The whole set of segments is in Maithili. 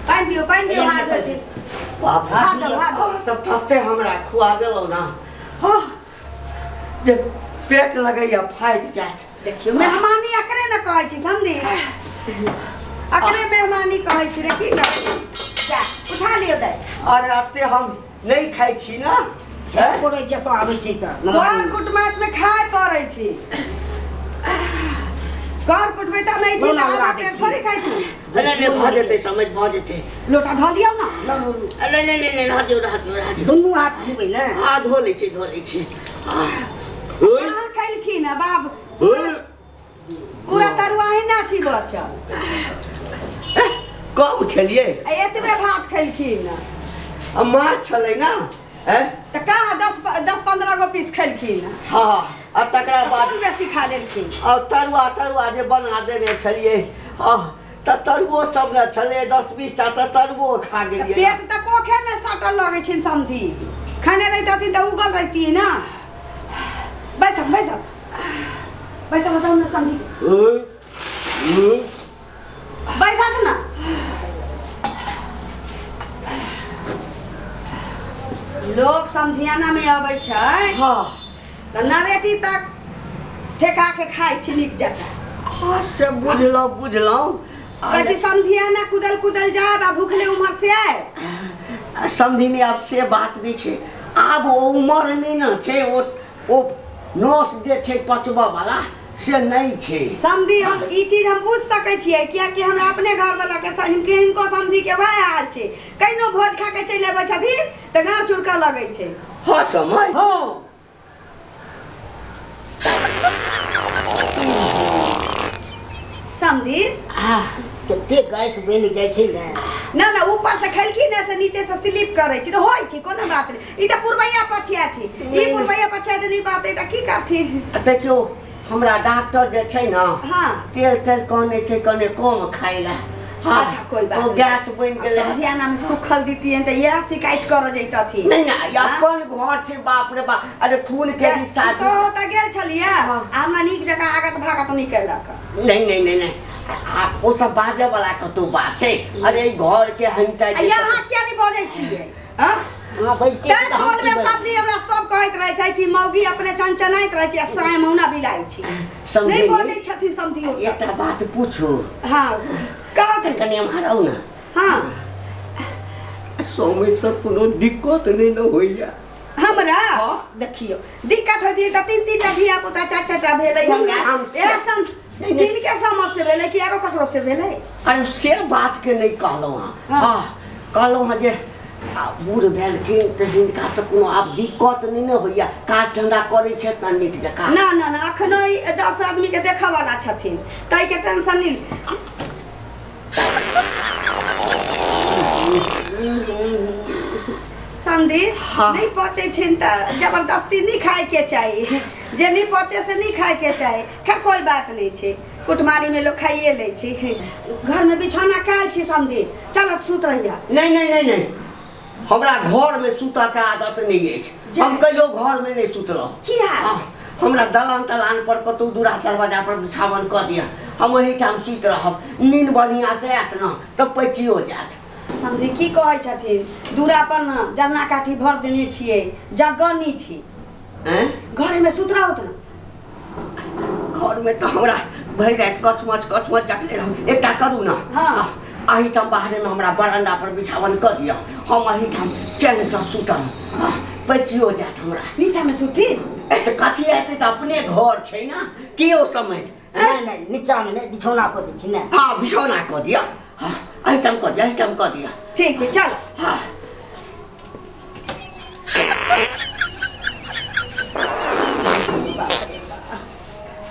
पानि दियौ, पानि दियौ, हाथ धो दियौ। बाप, हाथ धो, हाथ धो। सब तते हमरा खुआ देलौ ना। हाँ, जे पेट लगैया फाटि जायत। देखियौ मेहमानी अकरे ने कहै छी समझी, अकरे मेहमानी कहै छी रे, की करबै? जा उठा लियौ दाइ। अरे एते हम नहि खाइ छी ना। पड़ै छै तऽ आबै छै तऽ कर कुटमात में खाय पड़ै छै। कर कुटबै तऽ नहि लोला आधा उड़ा दै पेट छी। थोड़े खाइ छी। नहीं नहीं भऽ जेतै, समझ भऽ जेतै। लोटा धऽ लियौ ना। नहीं नहीं नहीं रह दियौ, रह दियौ, रह दियौ। दुनू हाथ धोबै ने। हाँ धो लै छी, धो लै छी। कहाँ खैलखिन है बाप? पूरा तरुआ ही ना छी बचल। कम खेलियै? आ एतबे भात खैलखिन। आ माछ छलै ना। तऽ कहाँ 10-15 गो पीस खेलखिन। हाँ, आ तकरा बाद कोन बेसी खा लेलखिन? आ तरुआ तरुआ जे बना देने छलियै, हाँ तऽ तरुओ सब ने छलै, 10-20 टा तऽ तरुओ खा गेलियै। पेट तऽ कोखे में सटल लगै छनि समधी, खाने रहितथिन तऽ उगल रहितियै ना। बैसक बैसक बैसल रहू ने समधी, बैसक ना। लोग समधियाना में अबै छै। हाँ। तऽ नरेटी तक ठेका के खाइ छै नीक जकाँ। हाँ से बुझलहुँ, बुझलहुँ। कहै छी समधियाना कुदल कुदल जायब आ भूखले उम्हर से आयब। समधिनी आब से बात नहि छै, आब ओ उमर नहि ने छै, ओ नस जे छै पचबऽ वाला से नहि छै। समधी हम ई चीज हम बुझ सकै छियै, कियाकि हमरा अपने घरवाला के हिनको समधी के वएह हाल छै। कहिनो भोज खा के चलि अबै छथिन तऽ गाँव चुरकऽ लगै छै। हाँ समय। हाँ। समधी कते गैस बनि जाइ छै ने। ना ना ऊपर से खेलखिन ने से नीचे से स्लिप करै छै तऽ होइ छै, कोनो बात नहि। ई तऽ पुरबैया पछिया छै, ई पुरबैया पछिया जे नहि बात तऽ की करथिन? देखियौ हमरा डॉक्टर जे छै ना, हाँ, तेल तेल कहने छै कने कम खाइ लए। हाँ, अच्छा कोई बात ओ गैस बनि गेलै। समधियाना में सुखल दितियन तऽ इएह शिकायत करऽ जैतथिन। नहीं ना, अपन घर छै, बाप रे बाप। अरे खून के रिश्ता तो तऽ गेल छलियै आ हमरा नीक जकाँ आगत भागत नहि केलक। नहीं नहीं नहीं नहीं, ओ सब बाजऽ वाला कतौ बात छै। अरे घर के हंटा यहाँ किया नहि बजै छियै? हाँ टोल में सब भी हमरा सब कहैत रहै छै कि मौगी अपने चनचनाइत रहै छै आ साय मौना बिलाइ छै। नहि बजै छथिन समधियो। एकटा बात पूछू? हाँ कहत कनि एम्हर आउ ने। हाँ। समय से कोनो दिक्कत नहि ने होइया हमरा? देखियौ दिक्कत होइत तऽ 3-3 टा धिया पुता 4-4 टा भेलै हमरा। तिनके समझ से भेलै कि आरो ककरो से भेलै? अरे से बात के नहि कहलहुँ हँ। हाँ कहलहुँ हँ जे बूढ़ भेलखिन तऽ हिनका से कोनो आब दिक्कत नहि ने होइया, काज धंधा करै छथि ने नीक जकाँ? ना ना ना, अखनो 10 आदमी के देखऽ वाला छथिन, ताहिके टेंशन नहि। समधी नहीं पचै छनि तऽ जबरदस्ती नहीं खाय के चाही, जे नहीं पचे से नहीं खाय के चाही। खैर कोई बात नहीं छै, कुटमारी में लोग खाइए लै छै। घर में बिछौना काल छी समधी, चलत सुत रहिया। नहीं नहीं नहीं नहीं, हमरा घर में सुतऽ के आदत नहीं अछि, हम कहियो घर में नहीं सुतलहुँ। किया? हमरा दलान तलान पर कतौ दूरा दरवाजा पर बिछावन कऽ दिअ, हम ओहिठाम सुति रहब, नींद बढ़िआँ से आयत ने तऽ पचियो जायत। समधी की कहै छथिन, दूरा पर न जरना काठी भर देने छियै, जगह नहीं छी, घरे में सुत रहत न। घर में तऽ हमरा भरि राति कचमच कचमच जगले रहू। एकटा करू ना, हाँ, एहिठाम बाहरे में हमरा बरंडा पर बिछावन कऽ दिअ, हम एहिठाम चैनसँ सुतब, पचियो जायत हमरा। नीचा में सुती? तऽ कथी हेतै, तऽ अपने घर छै ने, केओ समझ नहीं नहीं, नीचा में नहीं, बिछौना कऽ दै छी ने। हाँ बिछौना कऽ दिअ, हाँ एहिठाम कऽ दिअ, एहिठाम कऽ दिअ। ठीक छै चल। हाँ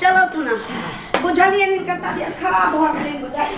चलो ना, बुझलियै हिनकर तबियत खराब भऽ गेलै बुझाइ।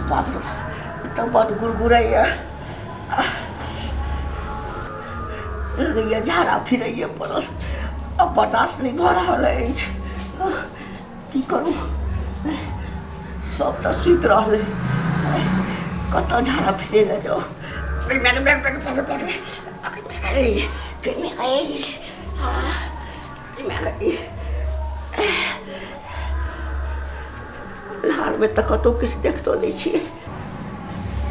बाप रे, तऽ बड गुड़गुड़ैया लगैया, झाड़ा फिरैया पड़ल। अब बर्दाश्त नहि भऽ रहल अछि, की करू? सब तऽ सुति रहलै, कतऽ झाड़ा फिरै लए जाउ? अन्हारमे तऽ कतहु किछु देखतो नहि छियै,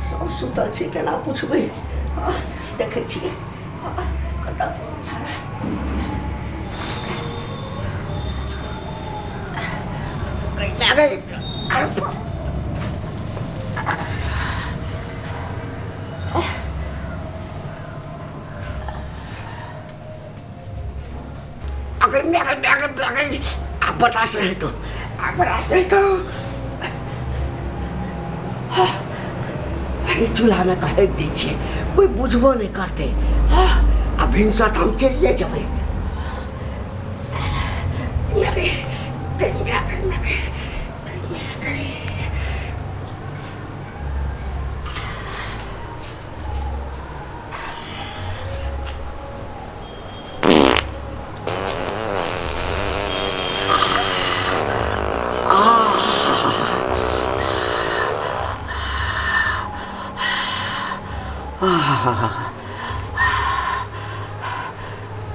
सब सुतल छै, केना पुछबै? देखै छियै कतऽ झाड़ा। बर्दाश्त नहीं तो, बर्दाश्त नहीं तो। चूल्हामे कहे दै छियै, कोइ बुझबो नहि करतै। आ भिनसर तऽ हम चलिए जेबै।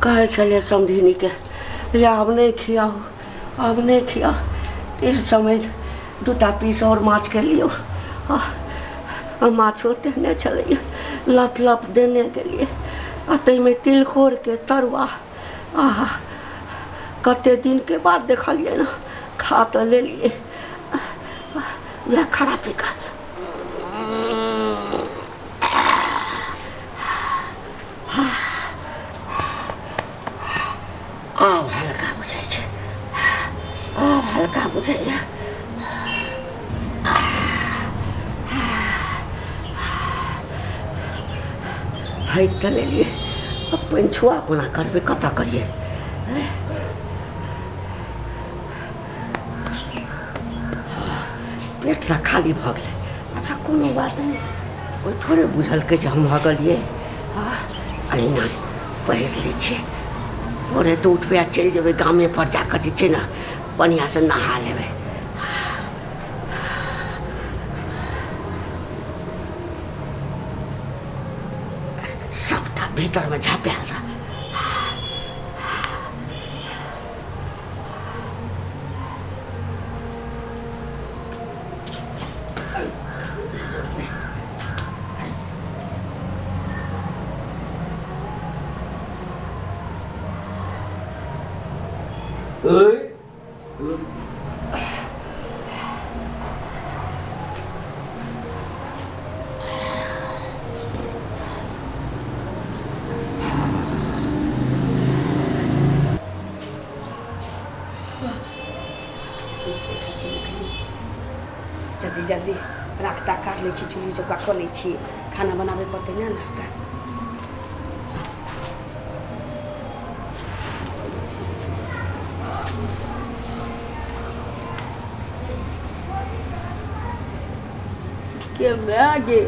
कहै छलियै समधिनीके जे आब नहि खियाउ, आब नहि खियाउ। तेल समेत दूटा पीस आओर माछके लियौ। माछो तेहने छलैए, लप लप देने गेलियै, आ ताहिमे तिलकोरके तरुआ। आहा, कते दिनके बाद देखलियै ने, खा तऽ लेलियै, वएह खरापी का। आब हल्का बुझाइ छै, आब हल्का बुझाइया। हटि तऽ लेलियै, आब पानि छुआ कोना करबै, कतऽ करियै? पेट तऽ खाली भऽ गेलै। अच्छा कोनो बात नहि, कोइ थोड़े बुझलकै जे हम भऽ गेलियै। अहिना पहिर लै छियै, भोरे तऽ उठबै आ चलि जेबै गामे पर, जाकऽ जे छै ने बढ़िआँसँ नहा लेबै। सबटा भीतरमे झाँपायल रह। जल्दी जल्दी राख ताख काटि लै छी, चूल्ही चौका कऽ लै छी, खाना बनाबै पड़तै ने, नाश्ता। के गे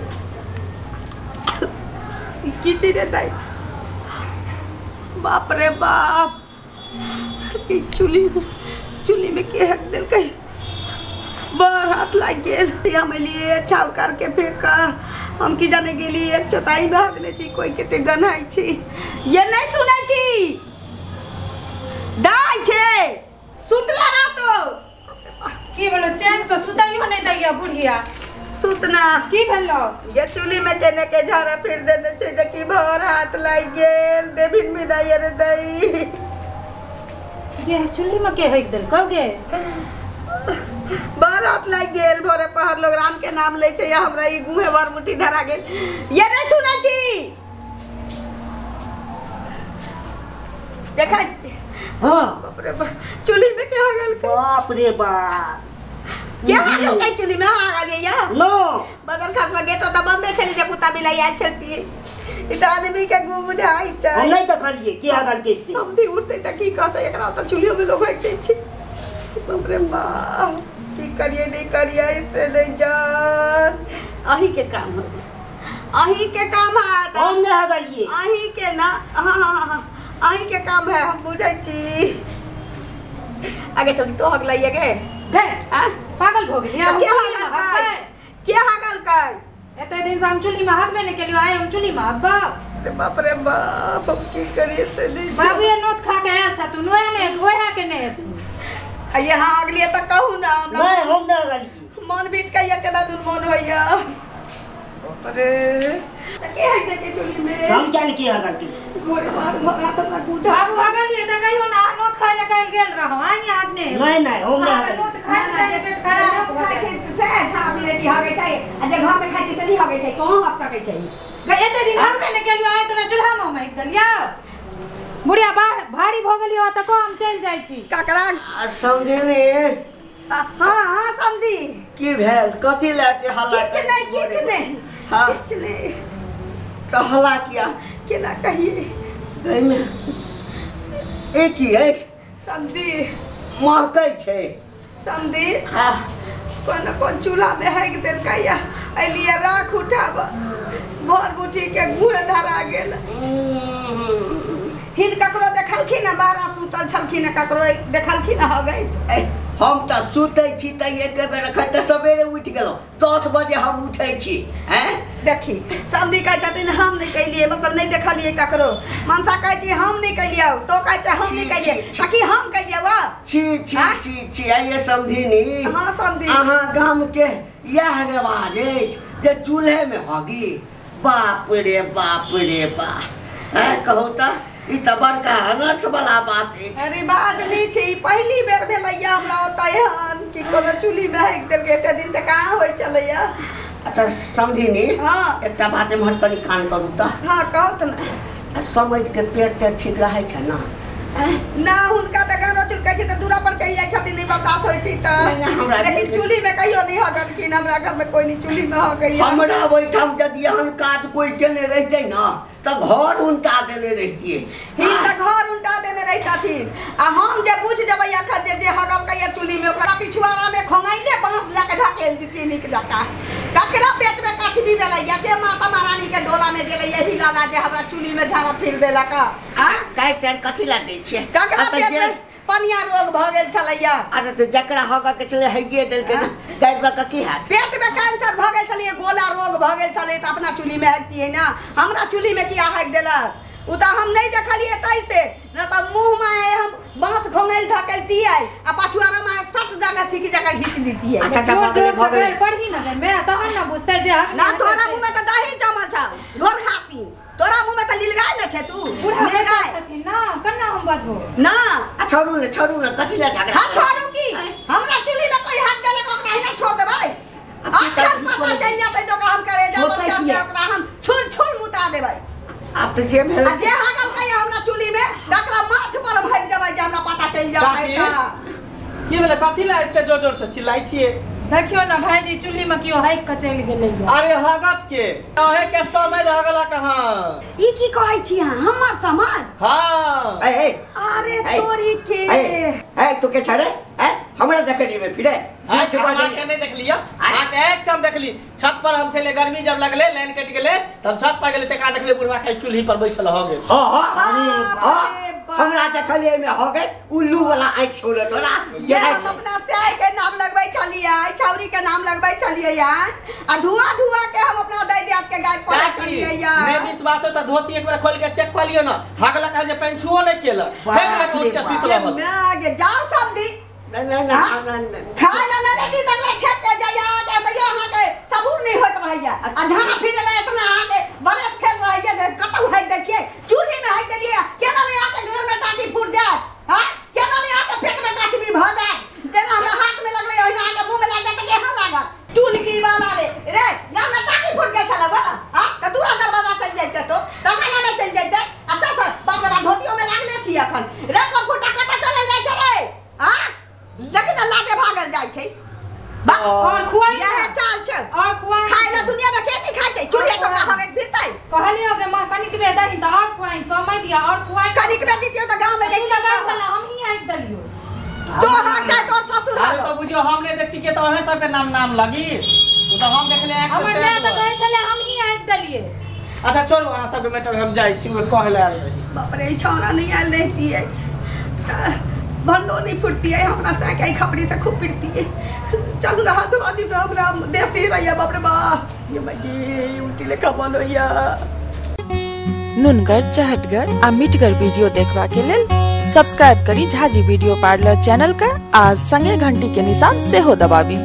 की चीज रे दाई, बाप रे बाप, चूल्ही में के हक देलकै, बड़ हाथ लागि गेल। हम एलियै छाव करके फेंका, हम की जाने गेली एक चौथाई में हकने छी, कोई कते गन्हाइ छी। ये नहीं सुनै छी, दाइ छै सुतला रहतो। की भेलो? चैन से सुताइयो नहीं दैया बुढ़िया। सुतना की भेलो? ये चूल्ही में केने के झाड़ा फिर देने छै, देखी भर हाथ लागि गेल, देबिन में दाइ रे दाइ। गे चूल्ही में के हक देलकौ गे? बड़ हाथ लागि गेल। भोरे पहर लोग राम के नाम लै छै, हमरा ई गुहे बर मुट्ठी धरा गेल। ये नहीं सुनै छी, देखै छी। हाँ बाप रे बाप, चूल्ही में के हो गेल? बाप रे बाप, के हो गेल? चूल्ही में हा गेल या नो बगल खास में गेट त बंदे छली जे कुत्ता बिलाई आयल छलती। ई त आदमी के बुझाइ छै। हम नहीं देखलिए के हगल के से। समधी उठतै त की कहतै एकरा त चूल्हियो में लोग हक दै छै। बाप रे बाप की करिए नहीं करिए से नहीं जान। अही के काम होत, अही के काम है। हम नहीं हगलिए अही के ना। हां हां हां अही के काम है हम बुझै छी। आगे चली तो हगलै गे गे हां पागल भ गेलियै। के हगल के हगल कै? एते दिन से हम चूल्ही में हगबे नहीं केलियो, आइ हम चूल्ही में हगबा। अरे बाप रे बाप हम की करिए से नहीं। बाबू ये नोत खा के आयल छ तू नोया ने ओहा के ने आ यहाँ हगलिए त कहू ना। नहीं हम नहीं हगलिए। मन बीत के ये केना दुन मन होइया। बाप रे त के है के चूल्ही में? हम जान के हगल के गोरे मार मरा त ना गुदा। बाबू हगलिए त कहियो ना नोत खाय ले गइल गेल रहो आइ हगने। नहीं नहीं हम नहीं हगलिए। नोत खाय ले पेट खराब खाय छै से छाड़ा पीरे जी हगै छै आ जे घर में खाय छै से नहीं हगै छै। तो हग सकै छै गे। एते दिन हगबे ने केलियो आइ तोरा चूल्हा में महक देलियो। बुढ़िया भारी भ गेलियो त को हम चल जाइ छी। ककरा समझे? हां हां समझी। की भेल? कथी ले के हल्ला? किछ नहीं किछ नहीं। हां किछ नहीं। त हल्ला किया? केना कहिए गइमे ए की अछि समझी? महकै छै समझी। हां कोन कोन चूल्हा में हगि देलकै या अलिया राख उठाब भर बुटी के गुड़ धरा गेल। हिन ककरो देखलखिन ना बाहरा सुतल छलखिन ककरो देखलखिन हो गई। हम त सुतै छी त एक बेर अखन त सवेरे उठि गेलहुँ 10 बजे हम उठै छी। हैं देखी समधी कहै छथिन हम नहीं कैलिए, मतलब नहीं देखलिए ककरो। मनसा कहै छी हम नहीं कैलिए, तो कहै छै हम नहीं कैलिए, ताकि हम कैलिए वा। छी छी छी छी आइए समधिनी। हां समधी अहाँ गाम के इएह रिवाज अछि जे चूल्हे में हगी। बाप रे बाप रे बाप हैं कहू त ई त बड़का अनर्थ वाला बात अछि। अरे बात नहीं छै, ई पहिली बेर भेलैया हमरा ओतय हन कि कोनो चूल्ही में हगि देलकै। एते दिन से कहाँ होइ छलैया। अच्छा समधिनी हाँ एकटा बात एम्हर कनि कान करू त। हाँ कहू त ना। समझ के पेट तेट ठीक रहै छै ना? ना हुनका त गानो चुरकै छै त दूरा पर चलि जाइ छथिन, नहीं बर्दाश्त होइ छै त। लेकिन चूल्ही में कहियो नहीं हगलखिन। हमरा घर में कोई नहीं चूल्ही में हगैया। हमरा ओहिठाम यदि एहन काज कोई केने रहितै ना त घर उनटा देने रहितियै। ही त घर उनटा देने रहितथिन। आ हम जे बुझ जेबै अखन जे जे हगलकै चूल्ही में ओकरा पिछुआरा में खोंगैले बांस लऽ के ढकेल दितियै नीक जकाँ। ककरा पेट में कछबी भेलैया के माता महारानी के डोला में गेलैया हिलाला जे हमरा चूल्ही में झाड़ा फिर देलक। हां काटि ताटि कथी लए दै छियै? ककरा पेट में पनिया रोग भ गेल छलैया। अरे त जकरा हगऽ के छलै हगिए देलकै ना, गाबि कऽ की हैत? पेट में कैंसर भ गेल छलैया, गोला रोग भ गेल छलै त अपना चूल्ही में हगतियै ना। हमरा चूल्ही में किया हगि देलक? उ त हम नहीं देखलियै तैसे न त मुँह में हम बांस घोंगैल ढकेलतियै आ पछुआरा में सट जगह सीखी जगह घीच दितियै। अच्छा अच्छा भऽ गेलै भऽ गेलै। पढ़ी ना गे मैं तहन ना बुझतै जे हक ना। तोरा मुँह में त दही जमल छौ घोर खासी, तोरा मुँह में त लीलगाय न छै। तू बूढ़ा लीलगाय छथिन ना कन्ना हम बजबो ना। आ छोड़ू ने छोड़ू ने कथी लए झगड़ा? हां छोड़ू की? हमरा चूल्ही में कोई हाथ देलक ओकरा हिना छोड़ देबै? अखन पता चलि जेतै त ओकरा हम करेजा पर चढ़ के ओकरा हम छुल छुल मुता देबै। आब त जे भेल आ जे हगलकै हमरा चूल्ही में तकरा माथ पर हम हगि देबै जे हमरा पता चलि जेतै। त की भेलै? कथी लए एते जोर जोर से चिल्लाइ छियै? देखियो ना भाईजी चूल्ही में कियो हगि के चलि गेलै। अरे हगत के अहे के समय हगला कहाँ? ई की कहै छी अहाँ? हमर समाज? हां ए ए अरे तोरी के ए तो के छड़े ए हमरा देखली में फिरे झूठ बाजै के नहीं देखलियो। हां त एक सम देखली छत पर हम छले, गर्मी जब लगले लाइन कटि गेलै त हम छत पर गेलै तकरा देखले बुढ़वा खाई चूल्ही पर बैठल हो गेल। हां हां हमरा देखलिए में हो गए उल्लू वाला आंख छोड़े तोरा। ये हम अपना स्याह के नाम लगबै छलियै, छौरी के नाम लगबै छलियै यार, आ धुआ धुआ के हम अपना दै दियात के गाय पर छलियै यार। नहीं विश्वास हो त धोती एक बार खोल के चेक क लियो ना, हगला कह जे पेंछुओ नहीं केलक, फेंक लक उठ के सुत रहल। मैं गे जाओ समधी ना ना ना खाय ला ना रेडी तकले ठेक के जाइया आ तैयो अहाँ के सबूर नहीं होत रहैया आ झाड़ा फिरे ला इतना अहाँ के बड़े फेल रहैया जे कतौ हगि दै छियै चूल्ही में हगि देलियै केना नहीं आके घर में टाटी फूट जायत? हां केना नहीं आके पेट में कछबी भ जायत? जेना हमरा हाथ में लगलै ओहिना अहाँ के मुंह में लाग जायत त केहन लागत? टुनकी वाला रे रे घर में टाटी फूट गेल छलै बा। हां त दूरा दरवाजा चलि जैते तो तखन में चलि जैते आ सर बाप रे धोतियो में लागले छी अखन रे कोन फूटा कतऽ चलल जाइ छै रे? हां लेकिन लाजे भागल जाइ छै। और खुआई यह चाल छै और खुआई खाय ला दुनिया में के की खाय छै? चूल्हा चौका हगैत फिरतै। कहलियो के मां पानी समय दिया और खुआई कनिक में दितियो त गांव में देखियो हम ही आइक दलियो तो हाथ का तोर ससुर अरे तो बुझियो हम नहीं देखती के तो अहे सबके नाम नाम लगी उ तो हम देखले एक हमर माय त कहै छले हम ही आइक दलिए। अच्छा छोड़ू अहाँ सबके मैटर हम जाइ छी ओ कहले आयल रही। बाप रे छौरा नहीं आयल रहती है भंडो नहीं फुटती है हमरा से के खपड़ी से खूब पिटती है। चलू रहा दो आदमी राम राम देसी रहिया बाप रे बाप ये मगी उल्टी लेखा बनोया। नुनगर चहटगर आ मिठगर वीडियो देखबा के लेल सब्सक्राइब करी झाजी वीडियो पार्लर चैनल का आ संगे घंटी के निशान सेहो दबाबी।